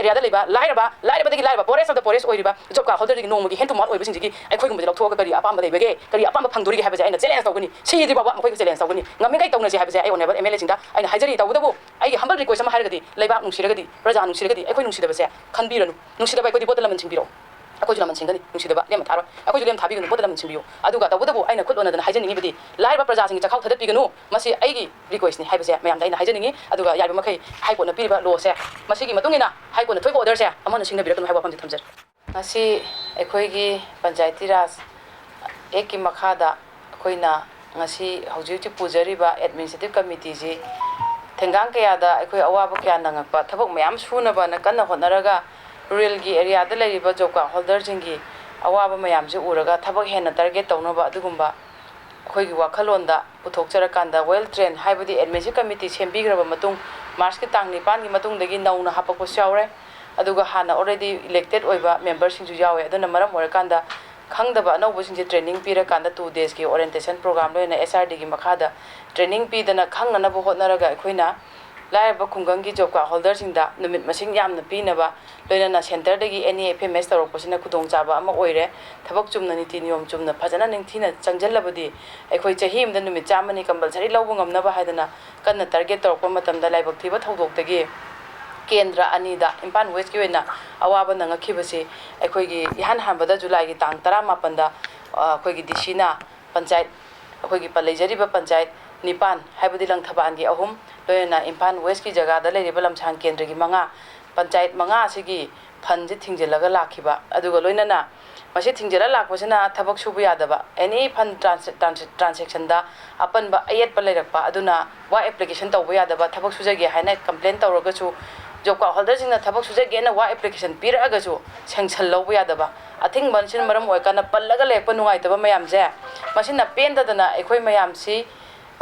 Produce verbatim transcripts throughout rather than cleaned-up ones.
ꯑꯦꯔꯤꯌꯥꯗ ꯂꯩꯕ ꯂꯥꯏꯔꯕ, ꯂꯥꯏꯔꯕꯗꯒꯤ ꯂꯥꯏꯔꯕ, poorest of the poorest ꯑꯣꯏꯔꯤꯕ job card holderꯗꯒꯤ ꯅꯣꯡꯃꯒꯤ hand to mouth ꯑꯣꯏꯕꯁꯤꯡꯁꯤꯒꯤ ꯑꯩꯈꯣꯏꯒꯨꯝꯕꯗꯤ ꯂꯧꯊꯣꯛꯑꯒ ꯀꯔꯤ ꯑꯄꯥꯝꯕ ꯂꯩꯕꯒꯦ, ꯀꯔꯤ ꯑꯄꯥꯝꯕ ꯐꯪꯗꯣꯔꯤꯒꯦ ꯍꯥꯏꯕꯁꯦ ꯑꯩꯅ challenge ꯇꯧꯒꯅꯤ꯫ ꯁꯤꯗ꯭ꯔꯤ ꯐꯥꯎꯕ ꯃꯈꯣꯏꯒ challenge ꯇꯧꯒꯅꯤ꯫ ꯉꯝꯃꯤꯈꯩ ꯇꯧꯅꯁꯤ ꯍꯥꯏꯕꯁꯦ ꯑꯩ honourable MLAꯁꯤꯡꯗ ꯑꯩꯅ ꯍꯥꯏꯖꯔꯤ꯫ ꯇꯧꯕꯇꯕꯨ ꯑꯩꯒꯤ humble request ꯑꯃ ꯍꯥꯏꯔꯒꯗꯤ, ꯂꯩꯕꯥꯛ ꯅꯨꯡꯁꯤꯔꯒꯗꯤ, ꯄ꯭ꯔꯖꯥ ꯅꯨꯡꯁꯤꯔꯒꯗꯤ, ꯑꯩꯈꯣꯏ ꯅꯨꯡꯁꯤꯗꯕꯁꯦ ꯈꯟꯕꯤꯔꯅꯨ꯫ ꯅꯨꯡꯁꯤꯗꯕ ꯑꯩꯈꯣꯏꯗꯤ ꯚꯣꯠꯇ ꯂꯃꯟ ꯁꯤꯡꯕꯤꯔꯛꯑꯣ꯫ ꯑꯩꯈꯣꯏꯁꯨ ꯂꯃꯟ ꯁꯤꯡꯒꯅꯤ, ꯅꯨꯡꯁꯤꯗꯕ ꯂꯦꯝꯅ ꯊꯥꯔꯣꯏ꯫ ꯑꯩꯈꯣꯏꯁꯨ ꯂꯦꯝꯅ ꯊꯥꯕꯤꯒꯅꯨ, ꯚꯣꯠꯇ ꯂꯃꯟ ꯁꯤꯡꯕꯤꯌꯨ꯫ ꯑꯗꯨꯒ ꯇꯧꯕꯇꯕꯨ ꯑꯩꯅ ꯈꯨꯠ ꯑꯣꯟꯅꯗꯅ ꯍꯥꯏꯖꯅꯤꯡꯉꯤꯕꯗꯤ, ꯂꯥꯏꯔꯕ ꯄ꯭ꯔꯖꯥꯁꯤꯡꯒꯤ ꯆꯥꯛꯈꯥꯎ ꯊꯗꯠꯄꯤꯒꯅꯨ꯫ ꯃꯁꯤ ꯑꯩꯒꯤ requestꯅꯤ ꯍꯥꯏꯕꯁꯦ ꯃꯌꯥꯝꯗ ꯑꯩꯅ ꯍꯥꯏꯖꯅꯤꯡꯉꯤ꯫ ꯑꯗꯨꯒ ꯌꯥꯔꯤꯕ ꯃꯈꯩ High Courtꯅ ꯄꯤꯔꯤꯕ lawꯁꯦ, ꯃꯁꯤꯒꯤ ꯃꯇꯨꯡ ꯏꯟꯅ High Courtꯅ ꯊꯣꯛꯏꯕ orderꯁꯦ ꯑꯃꯅ ꯁꯤꯡꯅꯕꯤꯔꯛꯀꯅꯨ ꯍꯥꯏꯕ ꯋꯥꯐꯝꯁꯦ ꯊꯝꯖꯔꯤ꯫ ꯉꯁꯤ ꯑꯩꯈꯣꯏꯒꯤ ꯄꯟꯆꯥꯌꯇꯤ ꯔꯥꯖ Actꯀꯤ ꯃꯈꯥꯗ ꯑꯩꯈꯣꯏꯅ ꯉꯁꯤ ꯍꯧꯖꯤꯛ ꯍꯧꯖꯤꯛ ꯄꯨꯖꯔꯤꯕ Administrative Committeeꯁꯤ ꯊꯦꯡꯒꯥꯡ ꯀꯌꯥꯗ ꯑꯩꯈꯣꯏ ꯑꯋꯥꯕ ꯀꯌꯥ ꯅꯪꯉꯛꯄ, ꯊꯕꯛ ꯃꯌꯥꯝ ꯁꯨꯅꯕꯅ ꯀꯟꯅ ꯍꯣꯠꯅꯔꯒ ruralꯒꯤ areaꯗ ꯂꯩꯔꯤꯕ job card holderꯁꯤꯡꯒꯤ ꯑꯋꯥꯕ ꯃꯌꯥꯝꯁꯤ ꯎꯔꯒ ꯊꯕꯛ ꯍꯦꯟꯅ target ꯇꯧꯅꯕ ꯑꯗꯨꯒꯨꯝꯕ ꯑꯩꯈꯣꯏꯒꯤ ꯋꯥꯈꯜꯂꯣꯟꯗ ꯄꯨꯊꯣꯛꯆꯔꯀꯥꯟꯗ, well trained ꯍꯥꯏꯕꯗꯤ Administrative Committee ꯁꯦꯝꯕꯤꯈ꯭ꯔꯕ ꯃꯇꯨꯡ, Marchꯀꯤ ꯇꯥꯡ ꯅꯤꯄꯥꯟꯒꯤ ꯃꯇꯨꯡꯗꯒꯤ ꯅꯧꯅ ꯍꯥꯄꯛꯄꯁꯨ ꯌꯥꯎꯔꯦ꯫ ꯑꯗꯨꯒ ꯍꯥꯟꯅ already elected ꯑꯣꯏꯕ memberꯁꯤꯡꯁꯨ ꯌꯥꯎꯋꯦ꯫ ꯑꯗꯨꯅ ꯃꯔꯝ ꯑꯣꯏꯔꯀꯥꯟꯗ ꯈꯪꯗꯕ ꯑꯅꯧꯕꯁꯤꯡꯁꯦ training ꯄꯤꯔꯀꯥꯟꯗ two daysꯀꯤ orientation program ꯂꯣꯏꯅ HRDꯒꯤ ꯃꯈꯥꯗ training ꯄꯤꯗꯅ ꯈꯪꯅꯅꯕ ꯍꯣꯠꯅꯔꯒ ꯑꯩꯈꯣꯏꯅ ꯂꯥꯏꯔꯕ ꯈꯨꯡꯒꯪꯒꯤ job card holderꯁꯤꯡꯗ ꯅꯨꯃꯤꯠ ꯃꯁꯤꯡ ꯌꯥꯝꯅ ꯄꯤꯅꯕ, ꯂꯣꯏꯅꯅ centreꯗꯒꯤ NEFMS ꯇꯧꯔꯛꯄꯁꯤꯅ ꯈꯨꯗꯣꯡꯆꯥꯕ ꯑꯃ ꯑꯣꯏꯔꯦ꯫ ꯊꯕꯛ ꯆꯨꯝꯅ, ꯅꯤꯇꯤ ꯅꯤꯌꯣꯝ ꯆꯨꯝꯅ, ꯐꯖꯅ ꯅꯤꯡꯊꯤꯅ ꯆꯪꯁꯤꯜꯂꯕꯗꯤ ꯑꯩꯈꯣꯏ ꯆꯍꯤ ꯑꯃꯗ ꯅꯨꯃꯤꯠ ꯆꯥꯝꯃꯅꯤ compulsory ꯂꯧꯕ ꯉꯝꯅꯕ ꯍꯥꯏꯗꯅ ꯀꯟꯅ target ꯇꯧꯔꯛꯄ ꯃꯇꯝꯗ ꯂꯥꯏꯕꯛ ꯊꯤꯕ ꯊꯧꯗꯣꯛꯇꯒꯤ ꯀꯦꯟꯗ꯭ꯔ ꯑꯅꯤꯗ ꯏꯝꯐꯥꯜ Westꯀꯤ ꯑꯣꯏꯅ ꯑꯋꯥꯕ ꯅꯪꯉꯛꯈꯤꯕꯁꯤ ꯑꯩꯈꯣꯏꯒꯤ ꯏꯍꯥꯟ ꯍꯥꯟꯕꯗ Julyꯒꯤ ꯇꯥꯡ ꯇꯔꯥꯃꯥꯄꯟꯗ, ꯑ, ꯑꯩꯈꯣꯏꯒꯤ DCꯅ ꯄꯟꯆꯥꯌꯠ, ꯑꯩꯈꯣꯏꯒꯤ ꯄ-, ꯂꯩꯖꯔꯤꯕ ꯄꯟꯆꯥꯌꯠ ꯅꯤꯄꯥꯟ, ꯍꯥꯏꯕꯗꯤ ꯂꯪꯊꯕꯥꯜꯒꯤ ꯑꯍꯨꯝ, ꯂꯣꯏꯅꯅ ꯏꯝꯐꯥꯜ Westꯀꯤ ꯖꯒꯥꯗ ꯂꯩꯔꯤꯕ ꯂꯝꯁꯥꯡ ꯀꯦꯟꯗ꯭ꯔꯒꯤ ꯃꯉꯥ, ꯄꯟꯆꯥꯌꯠ ꯃꯉꯥ ꯑꯁꯤꯒꯤ fundꯁꯤ ꯊꯤꯡꯖꯤꯜꯂꯒ ꯂꯥꯛꯈꯤꯕ꯫ ꯑꯗꯨꯒ ꯂꯣꯏꯅꯅ ꯃꯁꯤ ꯊꯤꯡꯖꯤꯜꯂ ꯂꯥꯛꯄꯁꯤꯅ ꯊꯕꯛ ꯁꯨꯕ ꯌꯥꯗꯕ, any fund trans-, trans-, transactionꯗ ꯑꯄꯟꯕ ꯑꯌꯦꯠꯄ ꯂꯩꯔꯛꯄ, ꯑꯗꯨꯅ work application ꯇꯧꯕ ꯌꯥꯗꯕ, ꯊꯕꯛ ꯁꯨꯖꯒꯦ ꯍꯥꯏꯅ complain ꯇꯧꯔꯒꯁꯨ job card holderꯁꯤꯡꯅ ꯊꯕꯛ ꯁꯨꯖꯒꯦꯅ work application ꯄꯤꯔꯛꯑꯒꯁꯨ sanction ꯂꯧꯕ ꯌꯥꯗꯕ, ꯑꯊꯤꯡꯕꯁꯤꯅ ꯃꯔꯝ ꯑꯣꯏꯔꯀꯥꯟꯗ ꯄꯜꯂꯒ ꯂꯩꯔꯛꯄ ꯅꯨꯡꯉꯥꯏꯇꯕ ꯃꯌꯥꯝꯁꯦ, ꯃꯁꯤꯅ ꯄꯦꯟꯗꯗꯅ ꯑꯩꯈꯣꯏ ꯃꯌꯥꯝꯁꯤ,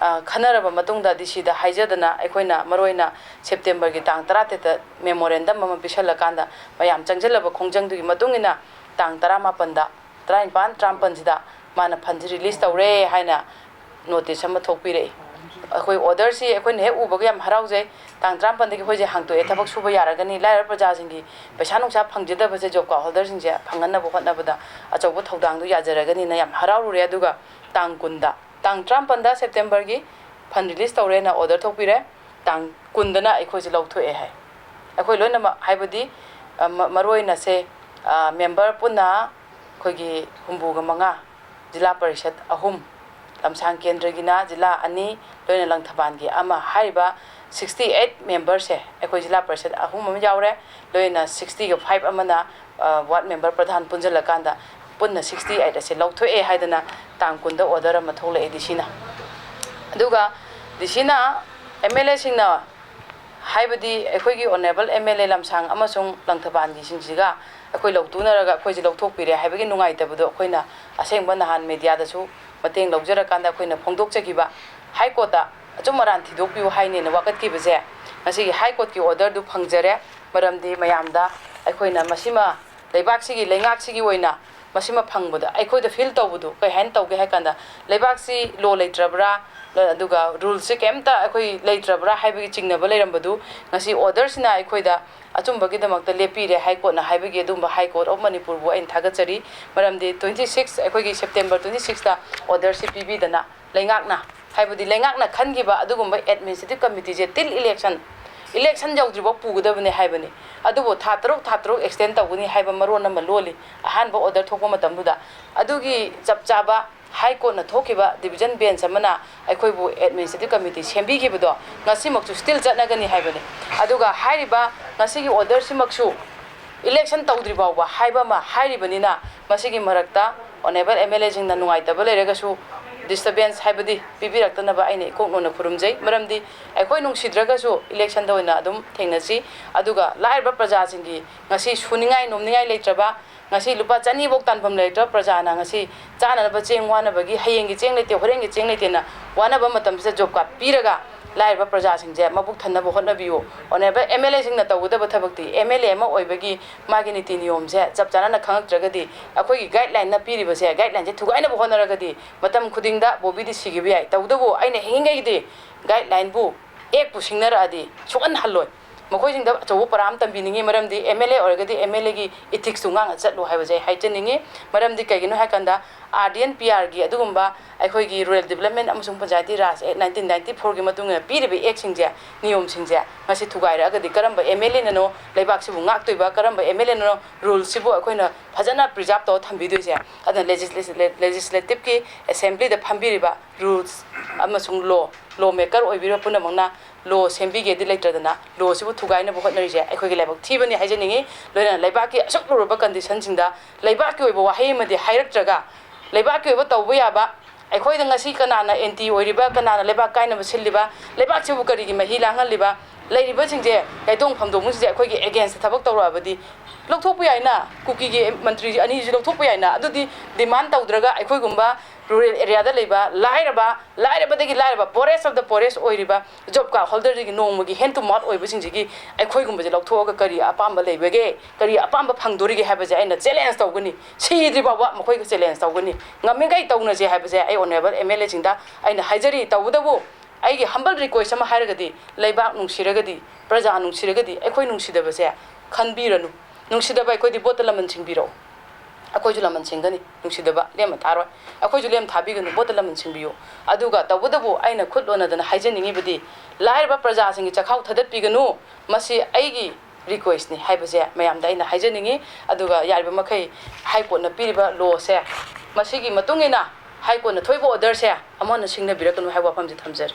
ꯑ, ꯈꯟꯅꯔꯕ ꯃꯇꯨꯡꯗ DCꯗ ꯍꯥꯏꯖꯗꯅ ꯑꯩꯈꯣꯏꯅ ꯃꯔꯨꯑꯣꯏꯅ Septemberꯒꯤ ꯇꯥꯡ ꯇꯔꯥꯇꯔꯦꯠꯇ memorandum ꯑꯃ ꯄꯤꯁꯜꯂꯀꯥꯟꯗ ꯃꯌꯥꯝ ꯆꯪꯁꯤꯜꯂꯕ ꯈꯣꯡꯖꯪꯗꯨꯒꯤ ꯃꯇꯨꯡ ꯏꯟꯅ ꯇꯥꯡ ꯇꯔꯥꯃꯥꯄꯟꯗ, ꯇꯔꯥꯅꯤꯄꯥꯟ, ꯇꯔꯥꯃꯥꯄꯟꯁꯤꯗ ꯃꯥꯅ fundꯁꯤ release ꯇꯧꯔꯦ ꯍꯥꯏꯅ notice ꯑꯃ ꯊꯣꯛꯄꯤꯔꯛꯏ꯫ ꯑꯩꯈꯣꯏ orderꯁꯤ ꯑꯩꯈꯣꯏꯅ ꯍꯦꯛ ꯎꯕꯒ ꯌꯥꯝ ꯍꯔꯥꯎꯖꯩ꯫ ꯇꯥꯡ ꯇꯔꯥꯃꯥꯄꯟꯗꯒꯤ ꯑꯩꯈꯣꯏꯁꯦ ꯍꯥꯡꯇꯣꯛꯑꯦ, ꯊꯕꯛ ꯁꯨꯕ ꯌꯥꯔꯒꯅꯤ, ꯂꯥꯏꯔꯕ ꯄ꯭ꯔꯖꯥꯁꯤꯡꯒꯤ ꯄꯩꯁꯥ ꯅꯨꯡꯁꯥ ꯐꯪꯖꯗꯕꯁꯦ job card holderꯁꯤꯡꯁꯦ ꯐꯪꯍꯟꯅꯕ ꯍꯣꯠꯅꯕꯗ ꯑꯆꯧꯕ ꯊꯧꯗꯥꯡꯗꯨ ꯌꯥꯖꯔꯒꯅꯤꯅ ꯌꯥꯝ ꯍꯔꯥꯎꯔꯨꯔꯦ꯫ ꯑꯗꯨꯒ ꯇꯥꯡ ꯀꯨꯟꯗ, ꯇꯥꯡ ꯇꯔꯥꯃꯥꯄꯟꯗ Septemberꯒꯤ fund release ꯇꯧꯔꯦꯅ order ꯊꯣꯛꯄꯤꯔꯦ꯫ ꯇꯥꯡ ꯀꯨꯟꯗꯅ ꯑꯩꯈꯣꯏꯁꯦ ꯂꯧꯊꯣꯛꯑꯦ ꯍꯥꯏ꯫ ꯑꯩꯈꯣꯏ ꯂꯣꯏꯅꯃꯛ, ꯍꯥꯏꯕꯗꯤ, ꯑ, ꯃ-, ꯃꯔꯨ ꯑꯣꯏꯅ ꯁꯦ, ꯑ, member ꯄꯨꯟꯅ ꯑꯩꯈꯣꯏꯒꯤ ꯍꯨꯝꯐꯨꯒ ꯃꯉꯥ, ꯖꯤꯂꯥ ꯄꯔꯤꯁꯠ ꯑꯍꯨꯝ, ꯂꯝꯁꯥꯡ ꯀꯦꯟꯗ꯭ꯔꯒꯤꯅ ꯖꯤꯂꯥ ꯑꯅꯤ, ꯂꯣꯏꯅ ꯂꯪꯊꯕꯥꯜꯒꯤ ꯑꯃ, ꯍꯥꯏꯔꯤꯕ sixty eight memberꯁꯦ ꯑꯩꯈꯣꯏ ꯖꯤꯂꯥ ꯄꯔꯤꯁꯠ ꯑꯍꯨꯝ ꯑꯃ ꯌꯥꯎꯔꯦ, ꯂꯣꯏꯅ sixtyꯒ five ꯑꯃꯅ, ꯑ, ward member ꯄ꯭ꯔꯙꯥꯟ ꯄꯨꯟꯁꯤꯜꯂꯀꯥꯟꯗ ꯄꯨꯟꯅ sixty eight ꯑꯁꯦ ꯂꯧꯊꯣꯛꯑꯦ ꯍꯥꯏꯗꯅ ꯇꯥꯡ ꯀꯨꯟꯗ order ꯑꯃ ꯊꯣꯛꯂꯛꯑꯦ DCꯅ꯫ ꯑꯗꯨꯒ DCꯅ MLAꯁꯤꯡꯅ, ꯍꯥꯏꯕꯗꯤ ꯑꯩꯈꯣꯏꯒꯤ honourable MLA ꯂꯝꯁꯥꯡ ꯑꯃꯁꯨꯡ ꯂꯪꯊꯕꯥꯜꯒꯤꯁꯤꯡꯁꯤꯒ ꯑꯩꯈꯣꯏ ꯂꯧꯇꯨꯅꯔꯒ ꯑꯩꯈꯣꯏꯁꯦ ꯂꯧꯊꯣꯛꯄꯤꯔꯦ ꯍꯥꯏꯕꯒꯤ ꯅꯨꯡꯉꯥꯏꯇꯕꯗꯣ ꯑꯩꯈꯣꯏꯅ ꯑꯁꯦꯡꯕ ꯅꯍꯥꯟ mediaꯗꯁꯨ ꯃꯇꯦꯡ ꯂꯧꯖꯔꯀꯥꯟꯗ ꯑꯩꯈꯣꯏꯅ ꯐꯣꯡꯗꯣꯛꯆꯈꯤꯕ꯫ High Courtꯇ ꯑꯆꯨꯝ ꯑꯔꯥꯟ ꯊꯤꯗꯣꯛꯄꯤꯌꯨ ꯍꯥꯏꯅꯦꯅ ꯋꯥꯀꯠꯈꯤꯕꯁꯦ, ꯉꯁꯤꯒꯤ High Courtꯀꯤ orderꯗꯨ ꯐꯪꯖꯔꯦ꯫ ꯃꯔꯝꯗꯤ ꯃꯌꯥꯝꯗ ꯑꯩꯈꯣꯏꯅ ꯃꯁꯤꯃ ꯂꯩꯕꯥꯛꯁꯤꯒꯤ, ꯂꯩꯉꯥꯛꯁꯤꯒꯤ ꯑꯣꯏꯅ ꯃꯁꯤꯃ ꯐꯪꯕꯗ ꯑꯩꯈꯣꯏꯗ feel ꯇꯧꯕꯗꯨ ꯀꯩ ꯍꯥꯏꯅ ꯇꯧꯒꯦ ꯍꯥꯏ ꯀꯥꯟꯗ, ꯂꯩꯕꯥꯛꯁꯤ law ꯂꯩꯇ꯭ꯔꯕ꯭ꯔꯥ, ꯑꯗꯨꯒ ruleꯁꯤ ꯀꯩꯝꯇ ꯑꯩꯈꯣꯏ ꯂꯩꯇ꯭ꯔꯕ꯭ꯔꯥ ꯍꯥꯏꯕꯒꯤ ꯆꯤꯡꯅꯕ ꯂꯩꯔꯝꯕꯗꯨ ꯉꯁꯤ orderꯁꯤꯅ ꯑꯩꯈꯣꯏꯗ ꯑꯆꯨꯝꯕꯒꯤꯗꯃꯛꯇ ꯂꯦꯞꯄꯤꯔꯦ High Courtꯅ ꯍꯥꯏꯕꯒꯤ ꯑꯗꯨꯝꯕ High Court of ꯃꯅꯤꯄꯨꯔꯕꯨ ꯑꯩꯅ ꯊꯥꯒꯠꯆꯔꯤ꯫ ꯃꯔꯝꯗꯤ twenty six, ꯑꯩꯈꯣꯏꯒꯤ September twenty sixꯇ orderꯁꯤ ꯄꯤꯕꯤꯗꯅ ꯂꯩꯉꯥꯛꯅ, ꯍꯥꯏꯕꯗꯤ ꯂꯩꯉꯥꯛꯅ ꯈꯟꯈꯤꯕ ꯑꯗꯨꯒꯨꯝꯕ administrative committeeꯁꯦ till election, election ꯌꯧꯗ꯭ꯔꯤꯐꯥꯎ ꯄꯨꯒꯗꯕꯅꯦ ꯍꯥꯏꯕꯅꯤ꯫ ꯑꯗꯨꯕꯨ ꯊꯥ ꯇꯔꯨꯛ, ꯊꯥ ꯇꯔꯨꯛ extend ꯇꯧꯒꯅꯤ ꯍꯥꯏꯕ ꯃꯔꯣꯟ ꯑꯃ ꯂꯣꯜꯂꯤ ꯑꯍꯥꯟꯕ order ꯊꯣꯛꯄ ꯃꯇꯝꯗꯨꯗ꯫ ꯑꯗꯨꯒꯤ ꯆꯞ ꯆꯥꯕ High Courtꯅ ꯊꯣꯛꯈꯤꯕ division bench ꯑꯃꯅ ꯑꯩꯈꯣꯏꯕꯨ administrative committee ꯁꯦꯝꯕꯤꯈꯤꯕꯗꯣ ꯉꯁꯤꯃꯛꯁꯨ still ꯆꯠꯅꯒꯅꯤ ꯍꯥꯏꯕꯅꯤ꯫ ꯑꯗꯨꯒ ꯍꯥꯏꯔꯤꯕ ꯉꯁꯤꯒꯤ orderꯁꯤꯃꯛꯁꯨ election ꯇꯧꯗ꯭ꯔꯤ ꯐꯥꯎꯕ ꯍꯥꯏꯕ ꯑꯃ ꯍꯥꯏꯔꯤꯕꯅꯤꯅ, ꯃꯁꯤꯒꯤ ꯃꯔꯛꯇ honourable MLAꯁꯤꯡꯅ ꯅꯨꯡꯉꯥꯏꯇꯕ ꯂꯩꯔꯒꯁꯨ disturbance ꯍꯥꯏꯕꯗꯤ ꯄꯤꯕꯤꯔꯛꯇꯅꯕ ꯑꯩꯅ ꯏꯀꯣꯛ ꯅꯣꯟꯅ ꯈꯨꯔꯨꯝꯖꯩ꯫ ꯃꯔꯝꯗꯤ ꯑꯩꯈꯣꯏ ꯅꯨꯡꯁꯤꯗ꯭ꯔꯒꯁꯨ electionꯗ ꯑꯣꯏꯅ ꯑꯗꯨꯝ ꯊꯦꯡꯅꯁꯤ꯫ ꯑꯗꯨꯒ ꯂꯥꯏꯔꯕ ꯄ꯭ꯔꯖꯥꯁꯤꯡꯒꯤ ꯉꯁꯤ ꯁꯨꯅꯤꯡꯉꯥꯏ ꯅꯣꯝꯅꯤꯡꯉꯥꯏ ꯂꯩꯇ꯭ꯔꯕ, ꯉꯁꯤ ꯂꯨꯄꯥ ꯆꯅꯤꯐꯧ ꯇꯥꯟꯐꯝ ꯂꯩꯔꯛꯇ꯭ꯔꯕ ꯄ꯭ꯔꯖꯥꯅ ꯉꯁꯤ ꯆꯥꯅꯅꯕ ꯆꯦꯡ ꯋꯥꯅꯕꯒꯤ, ꯍꯌꯦꯡꯒꯤ ꯆꯦꯡ ꯂꯩꯇꯦ, ꯍꯣꯔꯦꯟꯒꯤ ꯆꯦꯡ ꯂꯩꯇꯦꯅ ꯋꯥꯅꯕ ꯃꯇꯝꯁꯤꯗ job card ꯄꯤꯔꯒ ꯂꯥꯏꯔꯕ ꯄ꯭ꯔꯖꯥꯁꯤꯡꯁꯦ ꯃꯕꯨꯛ ꯊꯟꯅꯕ ꯍꯣꯠꯅꯕꯤꯌꯨ꯫ ꯑꯣꯅꯦꯕꯜ ꯑꯦꯝ ꯑꯦꯜ ꯑꯦꯁꯤꯡꯅ ꯇꯧꯒꯗꯕ ꯊꯕꯛꯇꯤ, ꯑꯦꯝ ꯑꯦꯜ ꯑꯦ ꯑꯃ ꯑꯣꯏꯕꯒꯤ ꯃꯥꯒꯤ ꯅꯤꯇꯤ ꯅꯤꯌꯣꯝꯁꯦ ꯆꯞ ꯆꯥꯅ ꯈꯪꯉꯛꯇ꯭ꯔꯒꯗꯤ, ꯑꯩꯈꯣꯏꯒꯤ ꯒꯥꯏꯗꯂꯥꯏꯟꯅ ꯄꯤꯔꯤꯕꯁꯦ, ꯒꯥꯏꯗꯂꯥꯏꯟꯁꯦ ꯊꯨꯒꯥꯏꯅꯕ ꯍꯣꯠꯅꯔꯒꯗꯤ ꯃꯇꯝ ꯈꯨꯗꯤꯡꯗ ꯕꯣꯕꯤꯗꯤ ꯁꯤꯈꯤꯕ ꯌꯥꯏ꯫ ꯇꯧꯕꯇꯕꯨ ꯑꯩꯅ ꯍꯤꯡꯉꯤꯉꯩꯒꯤꯗꯤ ꯒꯥꯏꯗꯂꯥꯏꯟꯕꯨ, ꯑꯦꯛꯄꯨ ꯁꯤꯡꯅꯔꯛꯑꯗꯤ ꯁꯨꯛꯍꯟ ꯍꯜꯂꯣꯏ꯫ ꯃꯈꯣꯏꯁꯤꯡꯗ ꯑꯆꯧꯕ ꯄꯔꯥ ꯑꯃ ꯇꯝꯕꯤꯅꯤꯡꯉꯤ, ꯃꯔꯝꯗꯤ ꯑꯦꯝ ꯑꯦꯜ ꯑꯦ ꯑꯣꯏꯔꯒꯗꯤ ꯑꯦꯝ ꯑꯦꯜ ꯑꯦꯒꯤ ꯏꯊꯤꯛꯁꯇꯨ ꯉꯥꯛꯅ ꯆꯠꯂꯨ ꯍꯥꯏꯕꯁꯦ ꯑꯩ ꯍꯥꯏꯖꯅꯤꯡꯉꯤ꯫ ꯃꯔꯝꯗꯤ ꯀꯩꯒꯤꯅꯣ ꯍꯥꯏꯀꯥꯟꯗ, ꯑꯥꯔ ꯗꯤ ꯑꯦꯟ ꯄꯤ ꯑꯥꯔꯒꯤ ꯑꯗꯨꯒꯨꯝꯕ ꯑꯩꯈꯣꯏꯒꯤ Rural Development ꯑꯃꯁꯨꯡ Panchayati Raj Act nineteen ninety four ꯒꯤ ꯃꯇꯨꯡ ꯏꯟꯅ ꯄꯤꯔꯤꯕ ꯑꯦꯛꯁꯤꯡꯁꯦ, ꯅꯤꯌꯣꯝꯁꯤꯡꯁꯦ, ꯃꯁꯤ ꯊꯨꯒꯥꯏꯔꯛꯑꯒꯗꯤ ꯀꯔꯝꯕ ꯑꯦꯝ ꯑꯦꯜ ꯑꯦꯅꯅꯣ ꯂꯩꯕꯥꯛꯁꯤꯕꯨ ꯉꯥꯛꯇꯣꯏꯕ, ꯀꯔꯝꯕ ꯑꯦꯝ ꯑꯦꯜ ꯑꯦꯅꯅꯣ ꯔꯨꯜꯁꯤꯕꯨ ꯑꯩꯈꯣꯏꯅ ꯐꯖꯅ ꯄ꯭ꯔꯤꯖꯥꯕ ꯇꯧꯔ ꯊꯝꯕꯤꯗꯣꯏꯁꯦ? ꯑꯗꯨꯅ ꯂꯦꯖꯤꯁꯂꯦꯇꯤꯚꯀꯤ ꯑꯦꯁꯦꯝꯕ꯭ꯂꯤꯗ ꯐꯝꯕꯤꯔꯤꯕ ꯔꯨꯜꯁ ꯑꯃꯁꯨꯡ ꯂꯣ, ꯂꯣ ꯃꯦꯀꯔ ꯑꯣꯏꯕꯤꯔꯤꯕ ꯄꯨꯝꯅꯃꯛꯅ ꯂꯣ ꯁꯦꯝꯕꯤꯒꯦꯗꯤ ꯂꯩꯇꯗꯅ ꯂꯣꯁꯤꯕꯨ ꯊꯨꯒꯥꯏꯅꯕ ꯍꯣꯠꯅꯔꯤꯁꯦ ꯑꯩꯈꯣꯏꯒꯤ ꯂꯥꯏꯕꯛ ꯊꯤꯕꯅꯤ ꯍꯥꯏꯖꯅꯤꯡꯉꯤ꯫ ꯂꯣꯏꯅꯅ ꯂꯩꯕꯥꯛꯀꯤ ꯑꯁꯨꯛ ꯂꯨꯔꯕ ꯀꯟꯗꯤꯁꯟꯁꯤꯡꯗ ꯂꯩꯕꯥꯛꯀꯤ ꯑꯣꯏꯕ ꯋꯥꯍꯩ ꯑꯃꯗꯤ ꯍꯥꯏꯔꯛꯇ꯭ꯔꯒ, ꯂꯩꯕꯥꯛꯀꯤ ꯑꯣꯏꯕ ꯇꯧꯕ ꯌꯥꯕ, ꯑꯩꯈꯣꯏꯗ ꯉꯁꯤ ꯀꯅꯥꯅ ꯑꯦꯟꯇꯤ ꯑꯣꯏꯔꯤꯕ, ꯀꯅꯥꯅ ꯂꯩꯕꯥꯛ ꯀꯥꯏꯅꯕ ꯁꯤꯜꯂꯤꯕ, ꯂꯩꯕꯥꯛꯁꯤꯕꯨ ꯀꯔꯤꯒꯤ ꯃꯍꯤ ꯂꯥꯡꯍꯜꯂꯤꯕ, ꯂꯩꯔꯤꯕꯁꯤꯡꯁꯦ, ꯀꯥꯏꯗꯣꯡ ꯐꯝꯗꯣꯡꯕꯁꯤꯡꯁꯦ ꯑꯩꯈꯣꯏꯒꯤ ꯑꯦꯒꯦꯟꯁꯇ ꯊꯕꯛ ꯇꯧꯔꯛꯑꯕꯗꯤ ꯂꯧꯊꯣꯛꯄ ꯌꯥꯏꯅ, ꯀꯨꯀꯤꯒꯤ ꯃꯟꯇ꯭ꯔꯤ ꯑꯅꯤꯁꯤ ꯂꯧꯊꯣꯛꯄ ꯌꯥꯏꯅ꯫ ꯑꯗꯨꯗꯤ ꯗꯤꯃꯥꯟ ꯇꯧꯗ꯭ꯔꯒ ꯑꯩꯈꯣꯏꯒꯨꯝꯕ ꯔꯨꯔꯦꯜ ꯑꯦꯔꯤꯌꯥꯗ ꯂꯩꯕ ꯂꯥꯏꯔꯕ, ꯂꯥꯏꯔꯕꯗꯒꯤ ꯂꯥꯏꯔꯕ, poorest of the poorest ꯑꯣꯏꯔꯤꯕ ꯖꯣꯕ ꯀꯥꯔꯗ ꯍꯣꯜꯗꯔꯗꯒꯤ ꯅꯣꯡꯃꯒꯤ hand to mouth ꯑꯣꯏꯕꯁꯤꯡꯁꯤꯒꯤ ꯑꯩꯈꯣꯏꯒꯨꯝꯕꯁꯦ ꯂꯧꯊꯣꯛꯑꯒ ꯀꯔꯤ ꯑꯄꯥꯝꯕ ꯂꯩꯕꯒꯦ, ꯀꯔꯤ ꯑꯄꯥꯝꯕ ꯐꯪꯗꯣꯔꯤꯒꯦ ꯍꯥꯏꯕꯁꯦ ꯑꯩꯅ ꯆꯦꯂꯦꯟꯖ ꯇꯧꯒꯅꯤ꯫ ꯁꯤꯗ꯭ꯔꯤ ꯐꯥꯎꯕ ꯃꯈꯣꯏꯒ ꯆꯦꯂꯦꯟꯖ ꯇꯧꯒꯅꯤ꯫ ꯉꯝꯃꯤꯈꯩ ꯇꯧꯅꯁꯦ ꯍꯥꯏꯕꯁꯦ ꯑꯩ ꯑꯣꯅꯔꯦꯕꯜ ꯑꯦꯝ ꯑꯦꯜ ꯑꯦꯁꯤꯡꯗ ꯑꯩꯅ ꯍꯥꯏꯖꯔꯤ꯫ ꯇꯧꯕꯇꯕꯨ ꯑꯩꯒꯤ humble request ꯑꯃ ꯍꯥꯏꯔꯒꯗꯤ, ꯂꯩꯕꯥꯛ ꯅꯨꯡꯁꯤꯔꯒꯗꯤ, ꯄ꯭ꯔꯖꯥ ꯅꯨꯡꯁꯤꯔꯒꯗꯤ, ꯑꯩꯈꯣꯏ ꯅꯨꯡꯁꯤꯗꯕꯁꯦ ꯈꯟꯕꯤꯔꯅꯨ꯫ ꯅꯨꯡꯁꯤꯗꯕ ꯑꯩꯈꯣꯏꯗꯤ ꯚꯣꯠꯇ ꯂꯃꯟ ꯁꯤꯡꯕꯤꯔꯛꯑꯣ꯫ ꯑꯩꯈꯣꯏꯁꯨ ꯂꯃꯟ ꯁꯤꯡꯒꯅꯤ, ꯅꯨꯡꯁꯤꯗꯕ ꯂꯦꯝꯅ ꯊꯥꯔꯣꯏ꯫ ꯑꯩꯈꯣꯏꯁꯨ ꯂꯦꯝ ꯊꯥꯕꯤꯒꯅꯨ, ꯚꯣꯠꯇ ꯂꯃꯟ ꯁꯤꯡꯕꯤꯌꯨ꯫ ꯑꯗꯨꯒ ꯇꯧꯕꯇꯕꯨ ꯑꯩꯅ ꯈꯨꯠ ꯂꯣꯟꯅꯗꯅ ꯍꯥꯏꯖꯅꯤꯡꯉꯤꯕꯗꯤ, ꯂꯥꯏꯔꯕ ꯄ꯭ꯔꯖꯥꯁꯤꯡꯒꯤ ꯆꯈꯥꯎ ꯊꯗꯠꯄꯤꯒꯅꯨ꯫ ꯃꯁꯤ ꯑꯩꯒꯤ ꯔꯤꯀ꯭ꯋꯦꯁꯅꯤ ꯍꯥꯏꯕꯁꯦ ꯃꯌꯥꯝꯗ ꯑꯩꯅ ꯍꯥꯏꯖꯅꯤꯡꯉꯤ꯫ ꯑꯗꯨꯒ ꯌꯥꯔꯤꯕ ꯃꯈꯩ ꯍꯥꯏ ꯀꯣꯔꯠꯅ ꯄꯤꯔꯤꯕ ꯂꯣꯁꯦ, ꯃꯁꯤꯒꯤ ꯃꯇꯨꯡ ꯏꯟꯅ ꯍꯥꯏ ꯀꯣꯔꯠꯅ ꯊꯣꯛꯏꯕ ꯑꯣꯔꯗꯔꯁꯦ ꯑꯃꯨꯛ ꯍꯟꯅ ꯁꯤꯡꯅꯕꯤꯔꯛꯀꯅꯨ ꯍꯥꯏꯕ ꯋꯥꯐꯝꯁꯦ ꯊꯝꯖꯔꯤ꯫